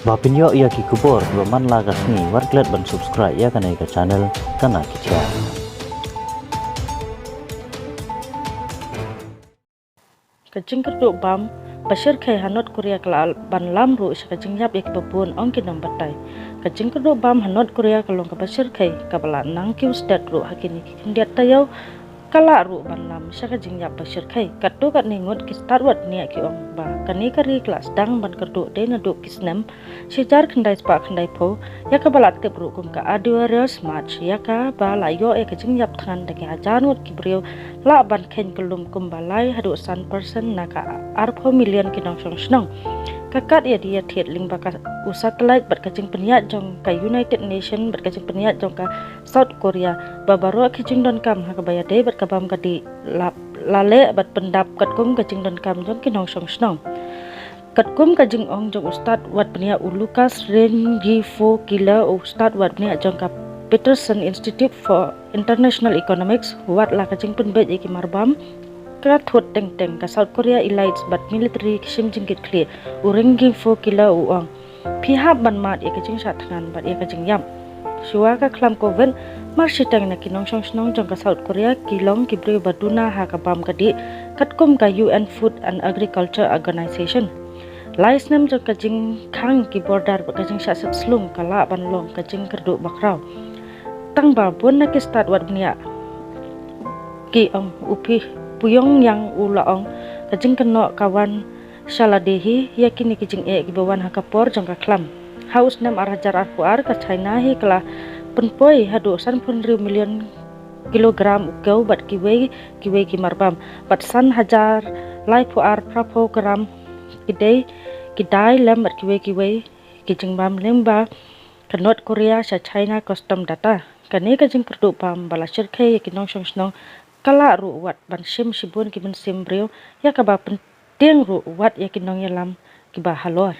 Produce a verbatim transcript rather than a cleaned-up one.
Ba pynïoh ïa ki khubor kiba man la ka sngi, wat klet ban subscribe ïa kane ka channel Kana Ki Jia. Ka jingkyrduh bam ba shyrkhei ha North Korea ka lah ban lam ruh sha ka jingïap ïa kiba bun, ong ki nongbatai. Ka jingkyrduh bam ha North Korea ka long kaba shyrkhei kaba la nang kiew stet ruh ha kine ki khyndiat taïew, ka lah ruh ban lam sha ka jingïap ba shyrkhei. Katto katne ngut ki stad wad bniah ki ong ba kane ka ri ka la sdang ban kyrduh dei naduh ki snem shi hajar khyndai spah khyndai phew, ïa kaba la tip ruh kum ka Arduous March, ïa kaba la ïoh ïa ka jingïap thngan da ki hajar ngut ki briew, lah ban kheiñ kyllum kumba lai haduh san percent na ka arphew million ki nongshong shnong. Ka kat ïa die ïa thied lyngba ka u satellite bad ka jingpynïaid jong ka United Nation bad ka jingpynïaid jong ka South Korea, ba baroh ki jingdonkam ha kaba ïadei bad ka bam ka dih la, la leh bad pyndap katkum ka jingdonkam jong ki nongshong shnong. Katkum ka jingong jong u stad wad bniah u Lucas Rengifo Killer, u stad wad bniah jong ka Peterson Institute for International Economics, wat la ka jingpynbeit ïa ki marbam ka thut teng teng ka South Korea elites bad military ki shim jingkitkhlieh. U Rengifo Killer u ong, phi hap ban mad ïa ka jingshah thngan bad ïa ka jingïap. Shuwa ka khlam Covid, mar shiteng na ki nongshong shnong jong ka South Korea ki long ki briew ba duna ha ka bam ka dih, katkum ka U N Food and Agriculture Organization. Lai snem jong ka jingkhang ki border bad ka jingshah sepslung ka lah ban long ka jingkyrduh bakhraw. Tang ba bun na ki stad wad bniah ki ong, u Pi-, Pyongyang u la ong, ka jingkynnoh ka wan sha lade hi ïa kine ki jingeh kiba wan ha ka por jong ka khlam. Ha u snem ar hajar arphew ar, ka China hi ka la pynpoi haduh sanphew hynriew million kilogram u kew bad kiwei kiwei ki marbam, bad san hajar laiphew ar phraphew gram ki dei, ki dai lem bad kiwei kiwei ki jingbam lyngba ka North Korea sha China Custom Data. Kane ka jingkyrduh bam ba la shyrkhei ïa ki nongshong shnong ka lah ruh wat ban shim shibun ki mynsiem briew, ïa kaba pyntieng ruh wat ïa ki nongïalam kiba halor.